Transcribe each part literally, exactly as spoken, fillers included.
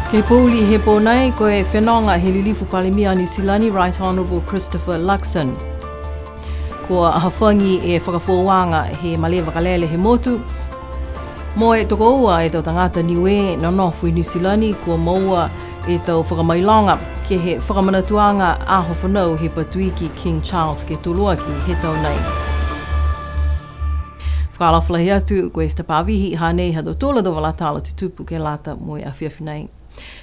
Ke pouli he pō nei, ko e fenoga he lilifu Palemia Niu Silani, Right Honourable Christopher Luxon. Kua hafagi e fakafoouaga he malē vakalele he motu. Mo e tokoua e tau tagata Niue nonofo i Niu Silani, kua moua e tau fakamailoga ke he fakamanatuaga aho fanau he Patuiki King Charles ke toluaki he tau nei. Fakaalofa lahi atu, ko Esther Pavihi, hanei ha tautolu a tau vala tala tutupu ke lata mo e afiafi nei.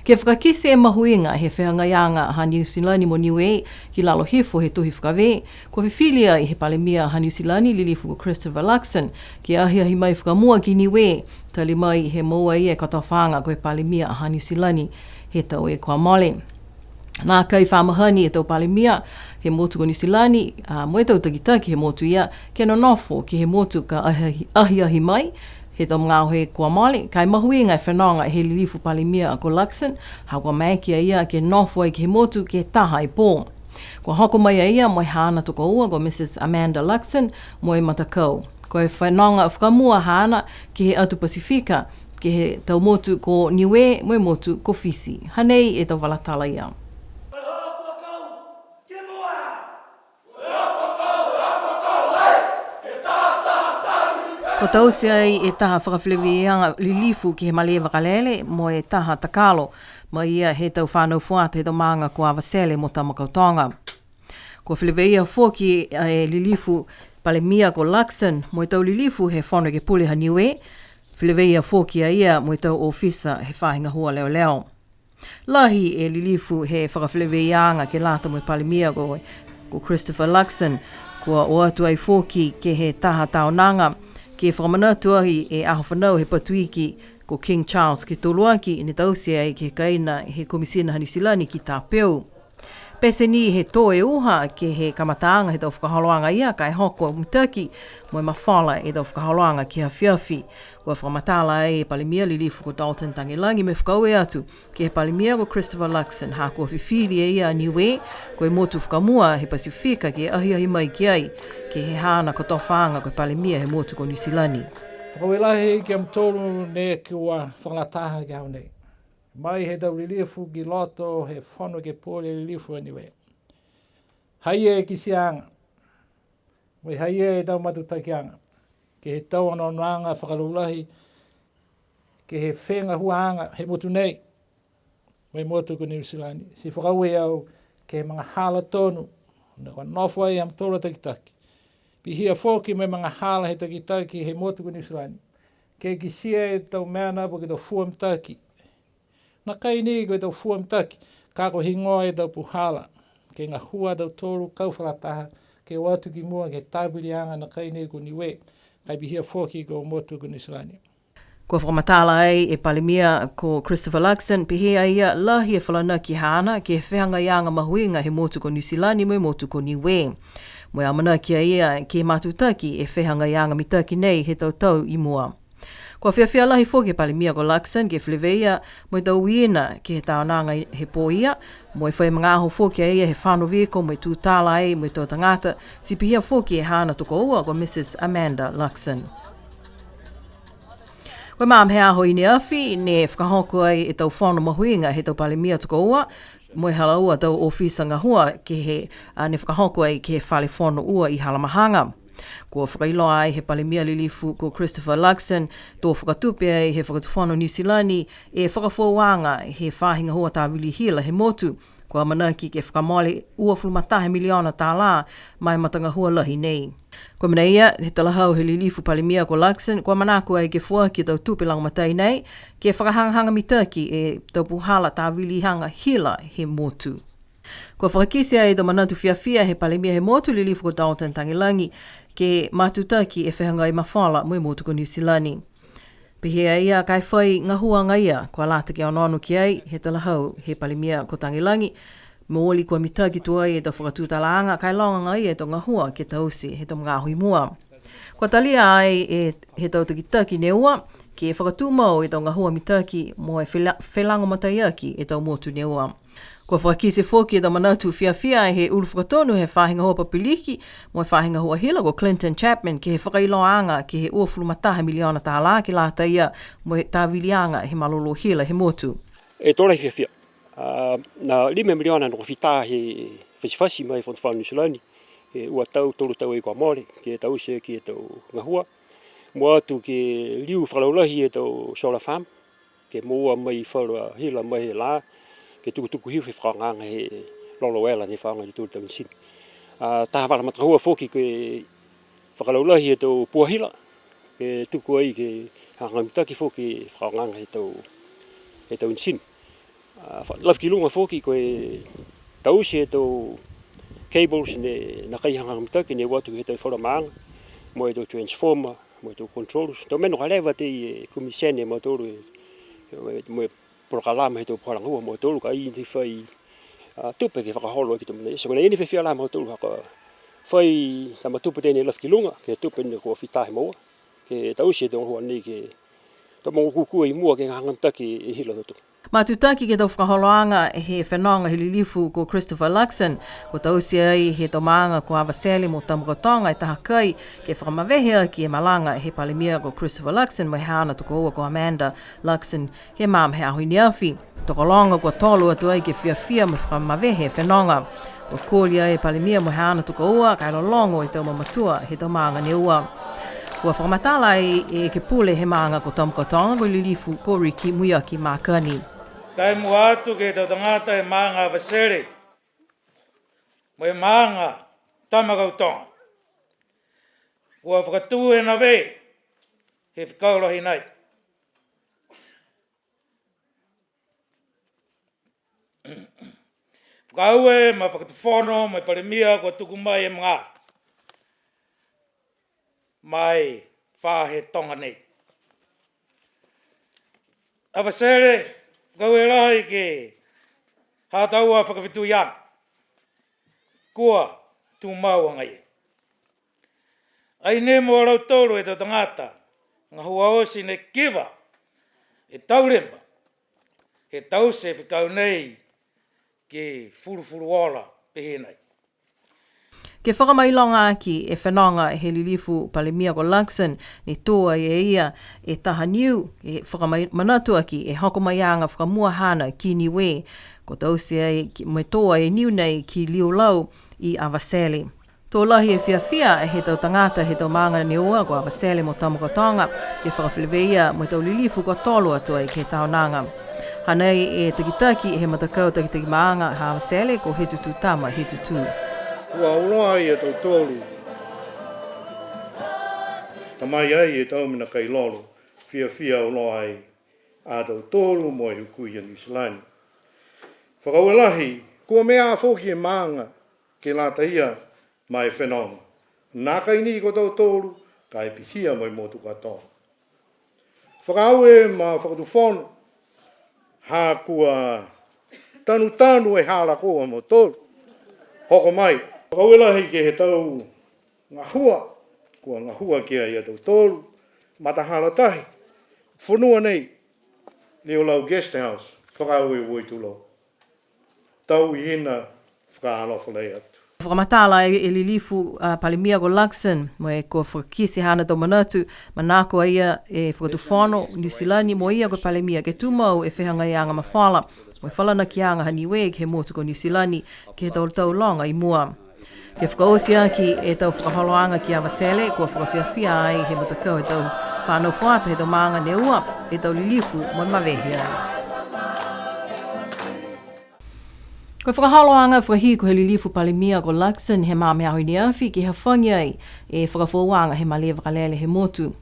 Ke fakakite e mahuiga he fehagaiaga ha Niu Silani mo Niue ki lalo hifo he tohi fakavē, kua fifili ai he Palemia ha Niu Silani, lilifu ko Christopher Luxon, ke ahiahi mai fakamua ki Niue, tali mai he moua e kotofaaga ko e Palemia ha Niu Silani he tau e kua mole. Nākai fa mahani e tau Palemia he motu ko Niu Silani, a, mo e tau takitaki he motu ia, ke nonofo ke he motu ka ahiahi, ahiahi mai he tau magaaho kua mole, ka e mahuiga e fenoga he lilifu Palemia ko Luxon, ha kua maeke a ia ke nofo ai ke he motu ke taha e pō. Kua hoko mai a ia mo e haana tokoua ko Mrs Amanda Luxon mo e matakau. Ko e fenoga fakamua haana ke he atu Pasifika, ke he tau motu ko Niue mo e motu ko Fisi. Hanei e tau vala tala ia. Kua taute ai e taha fakafeleveia lilifu ke he malē vakalele mo e taha takalo, mai ia he tau fanau fuata he tau maaga ko Avatele mo Tamakautoga. Kua feleveia foki e lilifu Palemia ko Luxon mo e tau lilifu he Fono Ekepule ha Niue, feleveia foki a ia mo e tau ofisa he faahi gahua leoleo. Lahi e lilifu he fakafeleveiaaga ke lata mo e Palemia ko, ko Christopher Luxon, kua o atu ai foki ke he taha taonaga, ke fakamanatu ai e aho fanau he Patuiki ko King Charles ke toluaki, ne taute ai ke he kaina he Komisina ha Niu Silani ki Tapeu. Pete ni he tō e uha ke he kamataaga he tau fakaholoaga ia, ka e hoko mitaki mo e mafola e tau fakaholoaga ke he afiafi. Kua fakamatala ai e Palemia lilifu ko Dalton Tagelagi mo e fakaaue atu ke he Palemia ko Christopher Luxon, ha kua fifili e ia a Niue ko e motu fakamua he Pasifika ke ahiahi mai ki ai, ke he haana kotofaaga ko e Palemia he motu ko Niu Silani. Fakaaue lahi ki a mutolu ne kua fakalataha ke he aho nei. Mai he tau lilifu ki loto he Fono Ekepule, lilifu a Niue. Haia e kitiaaga, mo e haia e tau matutakiaga, ke he tau onoonoaga fakalaulahi, ke he fegahuaaga he motu nei, mo e motu ko Niu Silani. Ti fakaaue au ke he magahala tonu, ne kua nofo ai ha mutolu a takitaki. Pihia foki mo e magahala he takitaki he motu ko Niu Silani. Ke kitia e tau mena po ke tau fua mitaki. Nākai ni ko e tau fua mitaki, ka ko e heigoa e tau puhala, ke gahua a tautolu kau fakalataha, ke o atu ki mua ke he tāviliaga nākai ni ko Niue, ka e pihia foki ko e motu ko Niu Silani. Kua fakamatala ai e Palemia ko Christopher Luxon, pehē a ia lahi e falanaki haana ke he fehagaiaga mahuiga he motu ko Niu Silani mo e motu ko Niue. Mo e amanaki a ia ke matutaki e fehagaiaga mitaki nei he tau tau i mua. Kua fiafia lahi foki e Palemia ko Luxon ke feleveia mo e tau uiina ke he taonaga he pō ia, mo e fai magaaho foki a ia he fano viko mo e tutala ai mo e tau tagata, ti pihia foki e haana tokoua ko Mrs Amanda Luxon. Ko e magaaho he aho i ne afi, ne fakahoko ai e tau fono mahuiga he tau Palemia tokoua, mo e ha laua tau ofisa gahua ke he, a, ne fakahoko ai ke he fale fono ua i Halamahaga. Kua fakailoa ai he Palemia lilifu ko Christopher Luxon, to fakatupe ai he Fakatufono Niu Silani e fakafoouaga he faahi gahua tāvili hila he motu, kua amanaki ke fakamole uafulu ma taha miliona tālā ma e matagahua lahi nei. Ko e mena ia, he talahau he lilifu Palemia ko Luxon, kua manako ai ke foaki e tau tupe lagomatai nei, ke fakahagahaga mitaki e tau puhala tāviliaga hila he motu. Kua fakakite ai e tau manatu fiafia he Palemia he motu, lilifu ko Dalton Tagelagi, ke matutaki e fehagai mafola mo e motu ko Niu Silani. Pehē a ia ka e fai gahua agaia, kua lata ke onoono ki ai he talahau he Palemia ko Tagelagi, mooli kua mitaki tuai e tau fakatutalaaga, ka e loga agaia e tau gahua ke taute he tau magaaho i mua. Kua talia ai e he tau takitaki ne ua, ke fakatumau e tau gahua mitaki mo e fela-, felagomataiaki e tau motu ne ua. Kua fakakite foki e tau manatu fiafia he ulu fakatonu he faahi gahua papiliki mo e faahi gahua hila ko Clinton Chapman ke he fakailoaaga ke he uafulu ma taha miliona tālā ke lata ia mo e tāviliaga he malolō hila he motu. E to lahi e fiafia. A, na lima miliona ne kua fita he fasifasi mai he Fakatufono Niu Silani, he ua tau, tolu tau ai kua mole, ke taute aki e tau gahua. Mua atu ke liu fakalaulahi e tau solar farm, ke moua mai falu a hila mai he lā, ke tukutuku hifo he fakaaogaaga he lolo ela ne fakaaoga e tau enisini. A, taha vala matagahua foki ke fakalaulahi e tau puha hila, ke tuku ai ke hagahaga mitaki foki e fakaaogaaga he tau, he tau enisini. A, fa-, lafi ki luga foki ko e taute e tau cables ne nākai hagahaga mitaki ne o atu ke he tau falu a maaga, mo e tau transformer, mo e tau controls. Tau mena ka leva tei e kumi sene mo e tolu e, mo e, mo e polokalama he tau puhala gahua mo e tolu ka ai ne fai, a, tupe ke fakaholo aki tau mena. So, ko e nei ne fiafia la mo e tolu ha kua fai tama tupe tei ne lafi ki luga, ke tupe ne kua fita he moua. Ke taute e tau gahua nei ke tau mogo kūkū i mua ke hagahaga mitaki e hila ha tautolu. Matutaki ke he tau fakaholoaga he fenoga he lilifu ko Christopher Luxon, kua taute ai he tau maaga ko Avatele mo Tamakautoga e taha kai ke fakamavehe aki e malaga he Palemia ko Christopher Luxon mo e haana tokoua ko Amanda Luxon he magaaho he aho i ne afi. Tokologa kua tolo atu ai ke fiafia mo e fakamavehe e fenoga. Kua koli ai e Palemia mo e haana tokoua, ka e lologo e tau mamatua he tau maaga ne ua. Kua fakamatala ai e Ekepule he maaga ko Tamakautoga ko e lilifu ko Ricky Muiaki Makani. Ka e mua atu ke he tau tagata he maaga Avatele mo e maaga Tamakautoga, kua fakatū e nave he fekau lahi nei. Fakaaue ma Fakatufono mo e Palemia kua tuku mai e magaaho ma e faahi toga nei. Avatele, fakaaue lahi ke he tau fakafetuiaga kua tumau agaia. Ai nei mo lautolu e tau tagata gahua oti ne kiva e tau lima he taute e fekau nei ke fulufuluola pehē nai. Ke fakamailoga aki e fenoga he lilifu Palemia ko Luxon, ne tō ai e ia e taha niu, e fakamai-, manatu aki e hoko mai aga fakamua haana ki Niue. Kua taute ai ki, mo e tō ai e niu nei ki Liolau i Avatele. Tō lahi e fiafia he tau tagata he tau maaga ne ua ko Avatele mo Tamakautoga, ke fakafeleveia mo e tau lilifu kua tolo atu ai ke he taonaga. Hanei e takitaki he matakau takitaki maaga ha Avatele ko Hetutu Tama Hetutu. Kua auloa ai a tautolu. Ta mai ai e tau mena kai lolo, fiafia auloa ai a tautolu mo e hukui a Niu Silani. Fakaaue lahi, kua mea foki e maaga ke lata ia ma e fenoga. Nākai ni ko tautolu, ka e pihia mo e motu katoa. Fakaaue ma Fakatufono, ha kua tanutanu e hala ko a mautolu. Hoko mai. Fakaaue lahi ke he tau gahua, kua gahua ki ai a tautolu, matahala tahi, fonua nei, Liolau Guest House, fakaaue uaitulou. Tau i hina fakaalofa lahi atu. Fakamatala e, e lilifu a Palemia ko Luxon, mo e kua fakakite haana tau manatu, manako a ia e Fakatufono Niu Silani mo ia ko e Palemia ke tumau e fehagaiaga mafola, mo e falanakiaga ha Niue ke he motu ko Niu Silani, ke he tau tau loga i mua. Ke fakaoti aki e tau fakaholoaga ki Avatele, kua fakafiafia ai he matakau he tau fanau fuata he tau maaga ne ua, e tau lilifu mo e mavehe ai. Ko e fakaholoaga fakahiku he lilifu Palemia ko Luxon he magaaho i ne afi ke hafagi ai e fakafoouaga he malē vakalele he motu.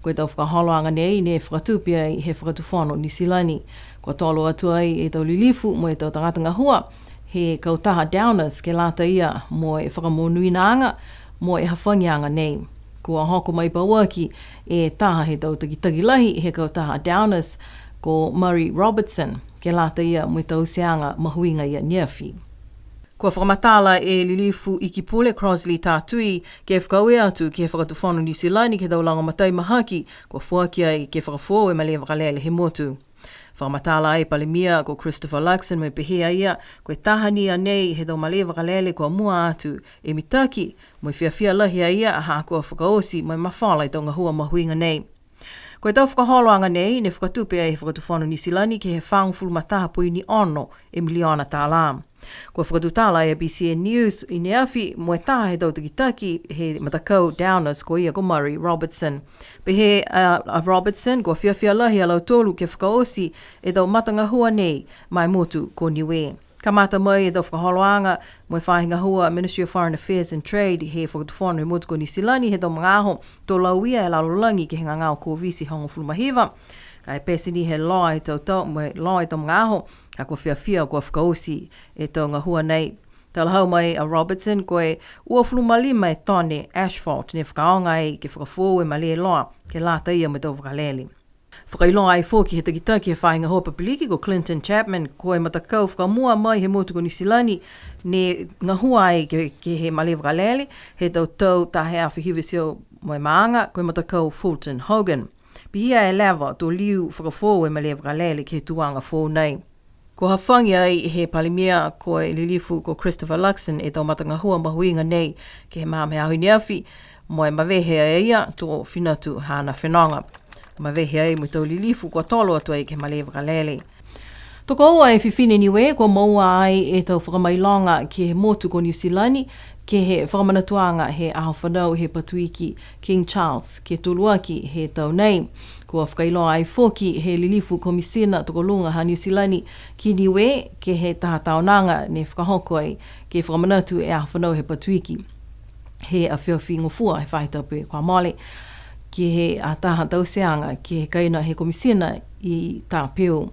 Ko e tau fakaholoaga nei ne fakatupe ai he Fakatufono Niu Silani. Kua tolo atu ai e tau lilifu mo e tau tagata gahua he kautaha Downers ke lata ia mo e fakamonuinaaga mo e hafagiaga nei. Kua hoko mai pauaki e taha he tau takitaki lahi he kautaha Downers ko Murray Robertson ke lata ia mo e tauteaga mahuiga ia ne afi. Kua fakamatala e Lilifu Ikipule Crossley Tatui ke fakaaue atu ke he Fakatufono Niu Silani ke he tau lagomatai mahaki kua foaki ai ke fakafoou e malē vakalele he motu. Fakamatala ai e Palemia ko Christopher Luxon mo e pehē a ia, ko e taha ni a nei he tau malē vakalele kua mua atu e mitaki, mo e fiafia lahi a ia ha kua fakaoti mo e mafola e tau gahua mahuiga nei. Ko e tau fakaholoaga nei, ne fakatupe ai he Fakatufono Niu Silani ke he fāgofulu ma taha poini ono e miliona tālā. Kua fakatutala e B C N News i ne afi mo e taha he tau takitaki he matakau Downers, ko ia ko Murray Robertson. Pehē a, a Robertson, kua fiafia lahi a lautolu ke fakaoti e tau matagahua nei ma e motu ko Niue. Kamata mai e tau fakaholoaga mo e faahi gahua Ministry of Foreign Affairs and Trade he Fakatufono he motu ko Niu Silani he tau magaaho to lauia e lalolagi ke he gagao Koviti hogofulu ma hiva. Ka e pete ni he loa e tau tau, mo e loa e tau magaaho, ka kua fiafia kua fakaoti e tau gahua nei. Talahau mai a Robertson, ko e uafulu ma lima e tone asphalt ne fakaaoga ai ke fakafoou e malē loa, ke lata ia mo e tau vakalele. Fakailoa ai foki he takitaki he faahi gahua papiliki ko Clinton Chapman, ko e matakau fakamua mai he motu ko Niu Silani ne gahua ai ke, ke he malē vakalele he tau tau taha e afe hiva e teau mo e maaga, ko e matakau Fulton Hogan. Pihia e leva to liu fakafoou e malē vakalele ke he tuaga foou nei. Kua hafagi ai he Palemia ko e Lilifu ko Christopher Luxon e tau matagahua mahuiga nei ke he magaaho he aho i ne afi, mo e mavehe ai a ia to finatu haana fenoga. Mavehe ai mo e tau lilifu kua tolo atu ai ke he malē vakalele. Tokoua e fifine Niue kua moua ai e tau fakamailoga ke he motu ko Niu Silani, ke he fakamanatuaga he aho fanau he Patuiki King Charles ke toluaki he tau nei. Kua fakailoa ai foki he Lilifu Komisina Tokoluga ha Niu Silani ki Niue, ke he taha taonaga ne fakahoko ai ke fakamanatu e aho fanau he Patuiki he afiafi Gofua he faahi tapu kua mole, ke he a taha tauteaga ke he kaina he Komisina i Tapeu.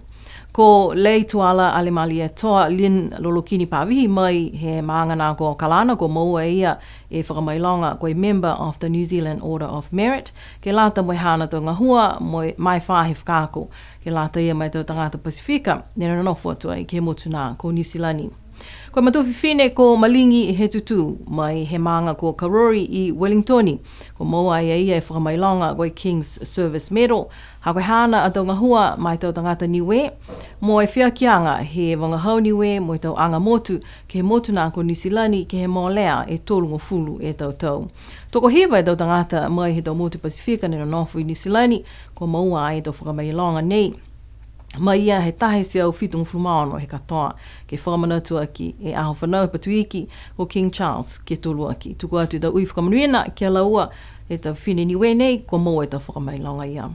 Ko Leituala Alemalietoa Lynn Lolokini Pavihi mai he maaga na ko Kalana, kua moua e ia e fakamailoga ko e member of the New Zealand Order of Merit, ke lata mo e haana tau gahua mo e, ma e faahi fakaako, ke lata ia ma e tau tagata Pasifika ne nonofo atu ai ke he motu na ko Niu Silani. Ko e matua fifine ko Maligi Hetutū, mai he maaga ko Karori i Wellington, kua moua ai e ia e fakamailoga ko e King's Service Medal, ha ko e haana a tau gahua ma e tau tagata Niue, mo e fiakiaga he vagahau Niue mo e tau aga motu, ke he motu na ko Niu Silani, ke he molea e tolugofulu e tau tau. Tokohiva e tau tagata mai he tau motu Pasifika ne nonofo i Niu Silani, kua moua ai e tau fakamailoga nei. Mai ia he taha e teau fitugofulu ma ono he katoa, ke fakamanatu aki e aho fanau he Patuiki ko King Charles ke toluaki. Tuku atu e tau ui fakamonuina ki a laua e tau fifine Niue nei, kua moua e tau fakamailoga ia.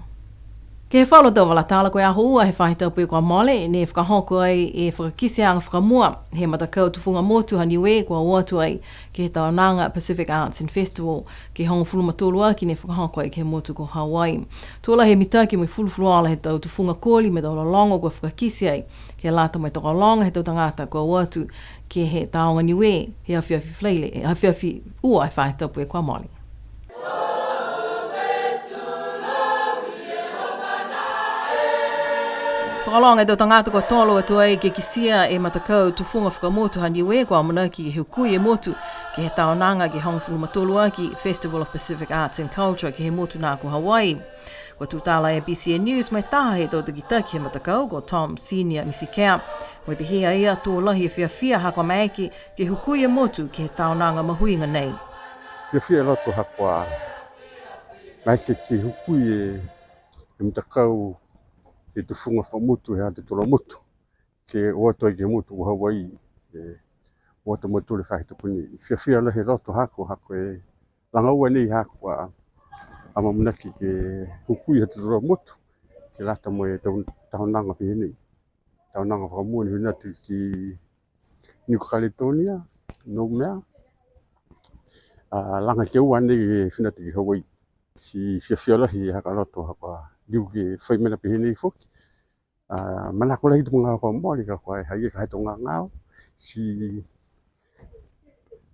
Ke he falu tau vala tala, ko e aho ua he faahi tapu kua mole, ne fakahoko ai e fakakiteaga fakamua he matakau tufuga motu ha Niue kua o atu ai ke he taonaga Pacific Arts and Festival, ke hogofulu ma tolu aki ne fakahoko ai ke he motu ko Hawaii. To lahi e mitaki mo e fulufuluola he tau tufuga koli mo e tau lologo kua fakakite ai, ke lata mo e tokologa he tau tagata kua o atu ke he Taoga Niue he afiafi Falaile, he afiafi ua he faahi tapu kua mole. Tokologa e tau tagata kua tolo atu ai ke kitia e matakau tufuga fakamotu ha Niue kua amanaki ke hukui e motu ke he taonaga ke hogofulu ma tolu aki Festival of Pacific Arts and Culture ke he motu na ko Hawaii. Kua tutala e B C N News mo e taha he tau takitaki he matakau ko Tom Senior Misikea. Mo e pehē a ia to lahi e fiafia ha kua maeke ke hukui e motu ke he taonaga mahuiga nei. Fiafia e loto ha kua maeke ke hukui e, e matakau he tufuga fakamotu he ha tautolu a motu, ke o atu ai ke he motu ko Hawaii, e, o atu a mautolu he faahi tapu nei. Fiafia lahi e loto haaku, ha ko e laga ua nei haaku a, a amanaki ke hukui ha tautolu a motu, ke lata mo e tau, taonaga pehē nei. Taonaga fakamua ne fina atu ki New Caledonia, Noumea, a, laga ke ua nei e fina atu ki Hawaii. Ti fiafia lahi haaku a loto ha kua liu ke fai mena pehē nei foki. A, manako lahi tuga kua mole ka kua e ha i ai ka ha i ai e tau gagao, ti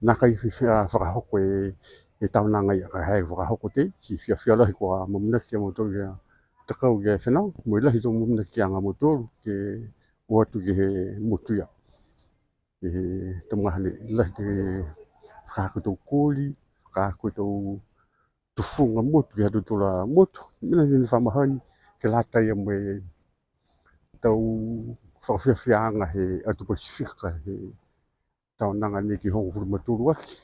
nākai fi-, fi-, a, fakahoko e, e taonaga ia ka ha i ai fakahoko tei, ti fiafia lahi kua amanaki a mautolu ia, takau ke fenoga, mo e lahi e tau amanakiaga ha mautolu, ke o atu ke he motu ia. E, tau magaaho nei, lahi e fakahako e tau koli, fakahako e tau tufuga motu ke he ha tautolu a motu, mena ni ne fa mahani, ke lata ia mo e tau fakafiafiaaga he atu Pasifika he taonaga nei ke hogofulu ma tolu aki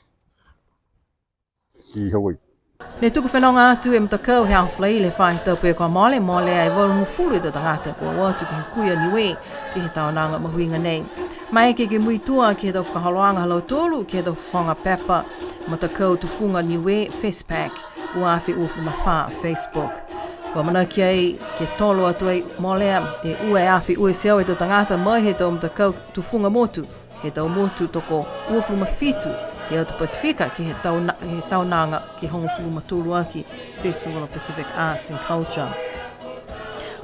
ki Hawaii. Ne tuku fenoga atu e matakau he aho Falaile he faahi tapu kua mole, molea e valugofulu e tau tagata kua o atu ke he kui a Niue ke he taonaga mahuiga nei. Maeke ke muitua ke he tau fakaholoaga ha lautolu ke he tau fofoga pepa matakau tufuga Niue FestPac ua afe uafulu ma fā Facebook. Kua amanaki ai ke tolo atu ai molea e ua e afe ua e teau e tau tagata mai he tau matakau tufuga motu he tau motu tokouafulu ma fitu he atu Pasifika ke he tau na-, he taonaga ke hogofulu ma tolu aki Festival of Pacific Arts and Culture.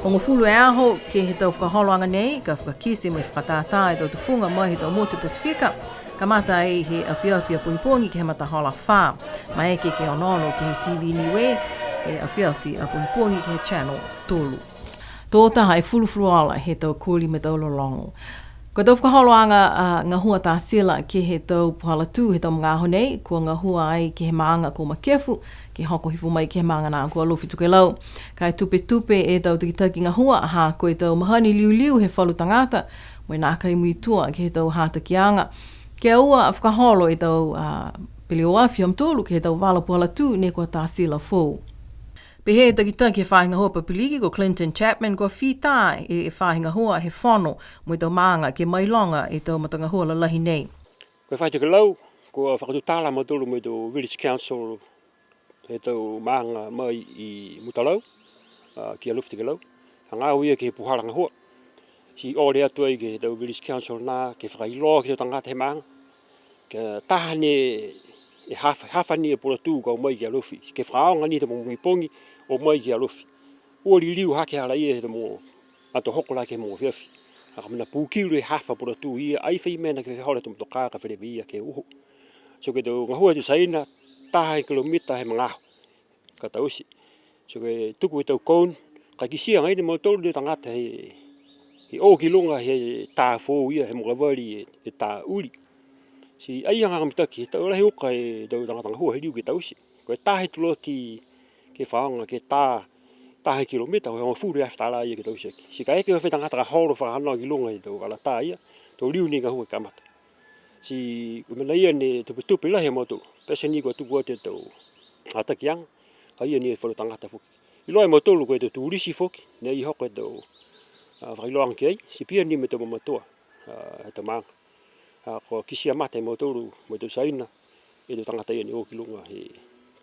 Hogofulu e aho ke he tau fakaholoaga nei, ka fakakite mo e fakatātā e tau tufuga mai he tau motu Pasifika, kamata ai he afiafi a pogipogi ke he matahola fā. Maeke ke onoono ke he T V Niue he afiafi a pogipogi ke he channel tolu. Tō taha e fulufuluola he tau koli mo e tau lologo. Ko e tau fakaholoaga, a, gahua tā sila ke he tau puhala tū he tau magaaho nei, kua gahua ai ke he maaga ko Makefu, ke hoko hifo mai ke he maaga nā ko Alofi Tokelau. Ka e tupetupe e tau takitaki gahua, ha ko e tau mahani liuliu he falu tagata, mo e nākai muitua ke he tau hatakiaga. Ke ua fakaholo e tau, a, peleoafi ha mutolu ke he tau vala puhala tū ne kua tā sila foou. Pehē e takitaki he faahi gahua papiliki ko Clinton Chapman, kua fitā e, e faahi gahua he fono mo e tau maaga ke mailoga e tau matagahua lalahi nei. Ko e faahi tokelau, kua fakatutala a mautolu mo e tau Village Council he tau maaga mai i Mutalau, a, ki Alofi Tokelau. Hagaao ia ke he puhala gahua. Ti ole atu ai ke he tau Village Council nā, ke fakailoa ke he tau tagata he maaga. Ke taha ni e hafa, hafa ni e puhala tū ka o mai ki Alofi. Ke fakaaoga ni he tau mogo pogipogi o mai ki Alofi. Ua liliu hake hala ia he tau mogo, ato hoko la ke he mogo afiafi. A ka mena pukilu e hafa puhala tū ia, ai fai mena ke feholo e tau motokā ka feleveia ke uho. So ko e tau gahua he tau Saina, taha e kilomita he magaaho ka taute. So ko e tuku e tau cone, ka kitia agaia ni e mautolu e tau tagata he, he o ki luga he tā foou ia, he mogo vali e, e tā uli. Ti ai aga mitaki, he tau lahi uka e tau tagata gahua he liu ke taute. Ko e taha e tulaki ke fakaaoga ke tā, taha e kilomita, ko e hogofulu e afe tālā ia ke taute aki. Ti kaeke fai tagata ka holo fakahanoa ki luga he tau vala tā ia, to liu ni gahua ke kamata. Ti ko e mena ia ne tupetupe lahi a mautolu. Pete ni kua tuku atu e tau hatakiaga, ka ia ni e falu tagata foki. Iloa e mautolu ko e tau tulisi foki, ne ai hoko e tau, a, fakailoaga ki ai, ti pihia ni mo e tau mamatua, a, he tau maaga. A, kua kitia mata e mautolu, mo e tau Saina, e tau tagata ia ne o ki luga he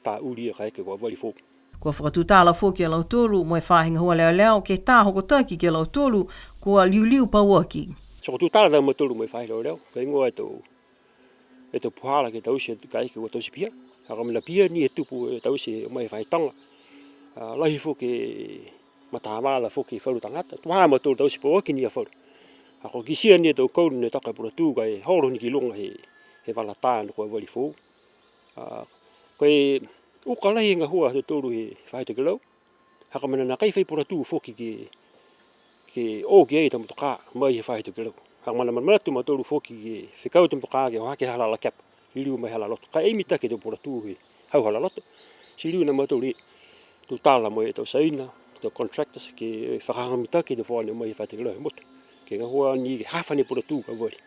tā uli ia kaeke kua vali foou. Kua fakatutala foki a lautolu mo e faahi gahua leoleo ke tā hokotaki ki a lautolu kua liuliu pauaki. So ko e tutala a mautolu mo e faahi leoleo, ko e heigoa e tau, e tau puhala ke taute kaeke kua taute pihia. A ka mena pihia ni e tupu e taute mai he faahi toga. A, lahi foki e matahola foki e falu tagata. Tuaha a mautolu taute pauaki ni a falu. A kua kitia ni e tau cone ne toka e puhala tū ka e holo ni ki luga he, he vala tā ne kua vali foou. A, ko e uka lahi e gahua ha tautolu he faahi tokelau. Ha ko e mena nākai fai puhala tū foki ke, ke o ki ai e tau motokā mai he faahi tokelau. Ha ko e mena manamanatu a mautolu foki ke fekau e tau motokā ke o hake hala ala kepa, liliu mai hala loto. Ka e mitaki e tau puhala tū he hau hala loto. Ti liu ni a mautolu e tutala mo e tau Saina, tau contractors, ke fakahagahaga mitaki e tau fono mai he faahi tokelau he motu. Ke gahua ni ke hafa ni e puhala tū ka vali.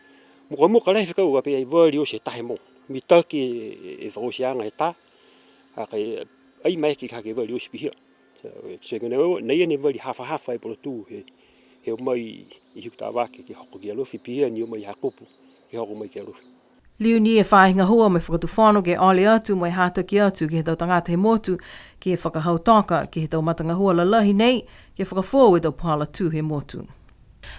Mukamuka lahi e fekau ka pehē ai vali oti he taha e mogo. Mitaki e, e, e fakaotiaga he tā, a ka e, ai maeke ke hake vali oti pihia. So, so ko e nei, nei ne vali hafahafa e puhala tū he, he o mai i Hikutavake ke hoko ki Alofi, pihia ni o mai i Hakupu ke hoko mai ki Alofi. Liu ni e faahi gahua mo e fakatufono ke ole atu mo e hataki atu ke he tau tagata he motu, ke fakahautoka ke he tau matagahua lalahi nei, ke fakafoou e tau puhala tū he motu.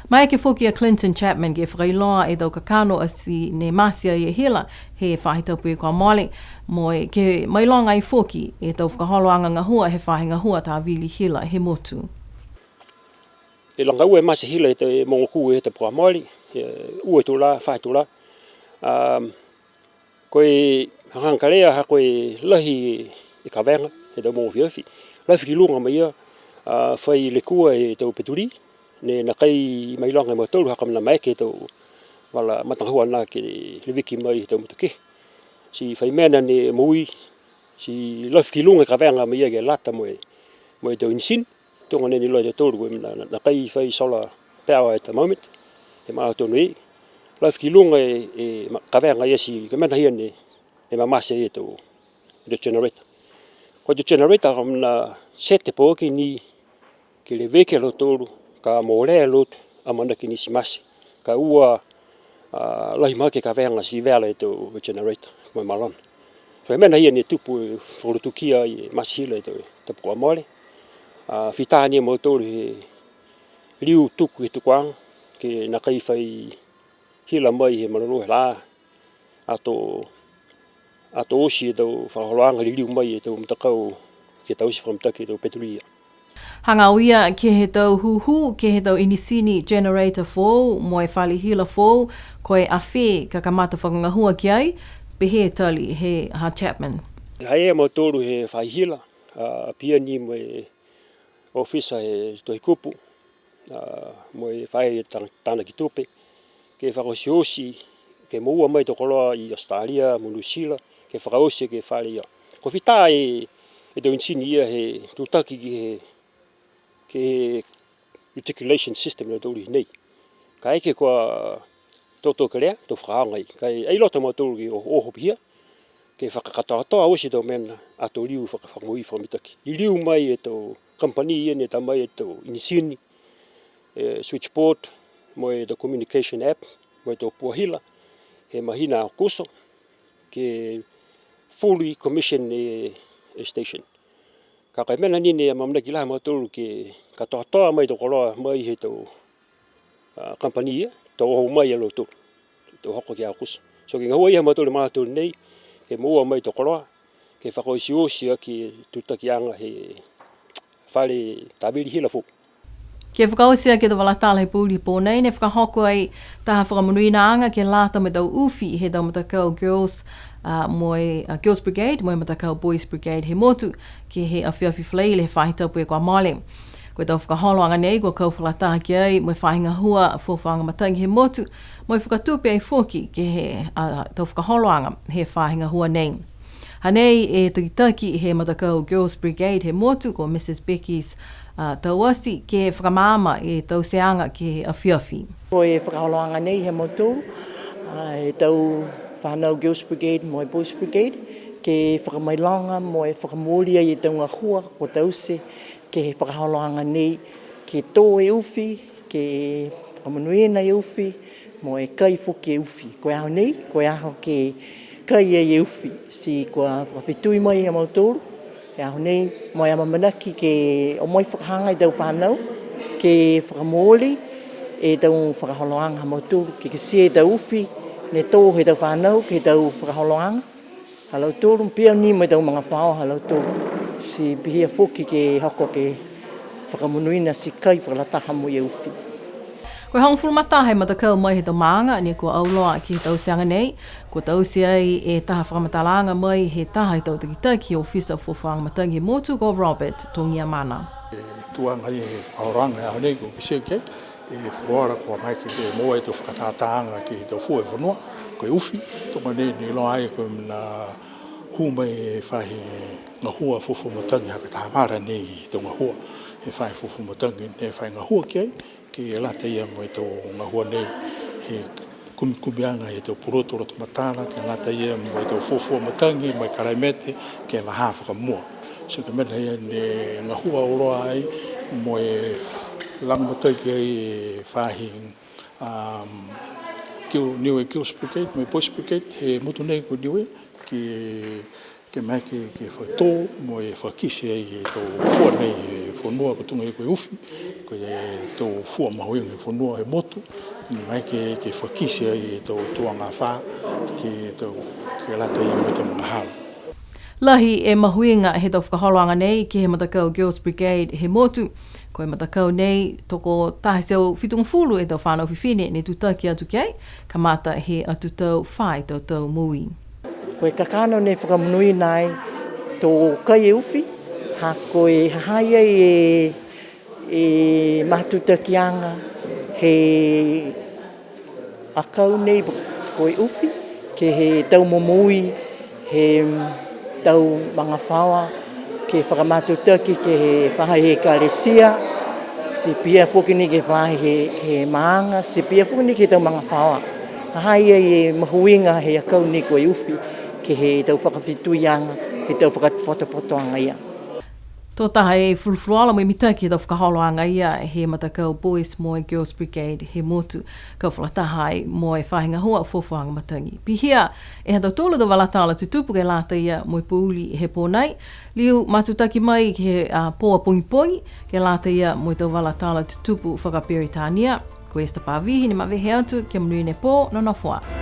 Maeke foki a Clinton Chapman ke fakailoa e tau kakano ati ne mate ai e hila he faahi tapu kua mole, mo e ke mailoga ai foki e tau fakaholoaga gahua he faahi gahua tāvili hila he motu. E laga ua e mate hila he tau mogo kū he tapu kua mole, e, ua e tulā, fā e tulā. Um, Ko e hagahaga kelea ha ko e lahi e kavega he tau mogo afiafi. Lafi ki luga mai ia, a, fai lekua e tau petuli, ne nākai mailoga e mautolu ha ko e mena maeke e tau vala matagahua nā ke leveki mai he tau motu kehe. Ti fai mena ne moui, ti lafi ki luga e kavega mai ia ke lata mo e, mo e tau inisini. Tuga nei ne iloa e tautolu ko e mena, na, nākai fai solar power at the moment. He magaaho tonu nei. Lafi ki luga e, e ma-, kavega ia ti, ko e mena ia ne, ne mamate e tau, e tau generator. Ko e generator ka mena sete po ke ni ke leveki a lautolu, ka molea e load amanaki nisi mate. Ka ua, a, lahi mahaki ka vega ti vela e tau generator, mo e malona. So e mena ia ne tupu e fakalutukia e mate hila e tau tapu kua mole. A, fita ni a mautolu he liu tuku he tukuaga, ke nākai fai hila mai he malolō he lā, ato, ato oti e tau fakaholoaga liliu mai e tau matakau ke taute fakamitaki e tau petulu ia. Hagaao ia ke he tau hūhū, ke he tau inisini generator foou, mo e fale hila foou, ko e afē ka kamata fakagahua ki ai, pehē tali he ha Chapman. Ha ia mautolu he faahi hila, a, pihia ni mo e ofisa he Tohi Kupu, a, mo e faahi ta-, tanaki tupe, ke fakaotioti, ke moua mai e tau koloa i Australia, mo New Zealand, ke fakaoti ke fale ia. Ko e fita e, e tau inisini ia he tutaki ke he, ke he reticulation system ne tau nei. Kaeke kua toto kelea, to fakaaoga ai. Ka e ai loto a mautolu ke o, oho pihia, ke fakakatoatoa oti e tau mena, ato liu faka-, fakamoui fakamitaki. Liliu mai e tau company ia ne ta mai e tau inisini, e switchboard, mo e tau communication app, mo e tau pua hila, he mahina Aokuso, ke fully commission e, e station. Ka ko e mena ni ne amaamanaki lahi a mautolu ke katoatoa mai e tau koloa mai he tau, a, company ia, to oho mai a lautolu, to hoko ki Aokuso. So ke gahua ia ha mautolu, mautolu nei, ke moua mai e tau koloa, ke fakaotioti aki e tutakiaga he fale tavili hila foou. Ke fakaoti aki e tau vala tala he pouli pō nei, ne fakahoko ai taha fakamonuinaaga ke lata mo e tau ufi he tau matakau Girls, a, mo e, a, Girls Brigade, mo e matakau Boys Brigade he motu, ke he afiafi Falaile he faahi tapu kua mole. Ko e tau fakaholoaga nei, kua kau fakalataha ki ai mo e faahi gahua fuafuaaga matagi he motu, mo e fakatupe ai foki ke he, a, tau fakaholoaga he faahi gahua nei. Hanei e takitaki he matakau Girls Brigade he motu, ko Mrs Becky, a, Tauasi, ke fakamaama e tauteaga ke he afiafi. Ko e fakaholoaga nei ha mautolu, a, e tau fanau Girls Brigade mo e Boys Brigade, ke fakamailoga mo e fakamooli ai e tau gahua kua taute ke he fakaholoaga nei, ke tō e ufi, ke fakamonuina e ufi, mo e kai foki e ufi. Ko e aho nei, ko e aho ke kai ai e ufi. Ti kua fakafetui mai a mautolu, e aho nei, mo e amaamanaki ke o mai fakahaga e tau fanau, ke fakamooli e tau fakaholoaga ha mautolu, ke kitia e tau ufi, ne tō he tau fanau, ke he tau fakaholoaga ha lautolu, pihia ni mo e tau magafaoa ha lautolu. Ti pihia foki ke hoko ke fakamonuina ti kai fakalataha mo e ufi. Ko e hogofulu ma taha e matakau mai he tau maaga ne kua auloa ke he tauteaga nei, kua taute ai e taha fakamatalaaga mai he taha he tau takitaki he ofisa fuafuaaga matagi he motu ko Robert Togiamana. E tuaga ia he fakaholoaga he aho nei kua kitia ke, e fuluola kua maeke ke moua e tau fakatātāaga ke he tau fua he fonua, ko e ufi, tuga nei ne iloa ai ko e mena hū mai e faahi gahua fuafua matagi ha ka taha vala nei he tau gahua, he faahi fuafua matagi ne fai gahua ki ai, ke lata ia mo e tau gahua nei, he kumikumiaga he tau pulotu loto matala, ke lata ia mo e tau fuafua matagi, mo e kalaimete, ke vahā fakamua. So ko e mena ia ne gahua auloa ai, mo e lagomatai ki ai e faahi, um, Kiu-, Niue Girls Brigade, mo e Boys Brigade, he motu nei ko Niue, ke, ke maeke ke, ke fakatō, mo e fakakite ai e tau fua nei he fonua, ko e tuga ia ko e ufi, ko e tau fua mahuiga he fonua, he motu, ne maeke ke, ke fakakite ai e tau tuaga afā, ke tau, ke lata ia mo e tau magahala. Lahi e mahuiga he tau fakaholoaga nei ke he matakau Girls Brigade he motu. Ko e matakau nei, tokotaha e teau fitugofulu e tau fanau fifine ne tutaki atu ki ai, kamata he atu tau fā e tau tau moui. Ko e kakano ne fakamonuina ai to kai e ufi, ha ko e ha ha i ai e, e matutakiaga he akau nei ko e ufi, ke he tau momoui, he tau magafaoa, ke fakamatutaki ke he faahi ekalesia, ti pihia foki ni ke he faahi he, he maaga, ti pihia foki ni ke he tau magafaoa. Ha ha i ai e mahuiga he akau nei ko e ufi, ke he tau fakafetuiaga, He tau fakapotopotoaga ia. Tō taha e fulufuluola mo e mitaki he tau fakaholoaga ia he matakau Boys mo e Girls Brigade he motu, kau fakalataha ai mo e faahi gahua fuafuaaga matagi. Pihia e ha tautolu a tau vala tala tutupu ke lata ia mo e pouli he pō nai, liu matutaki mai ke he, a, pō a pogipogi, ke lata ia mo e tau vala tala tutupu fakaperitania. Ko Esther Pavihi ne mavehe atu, kia monuina e pō, nonofo ā.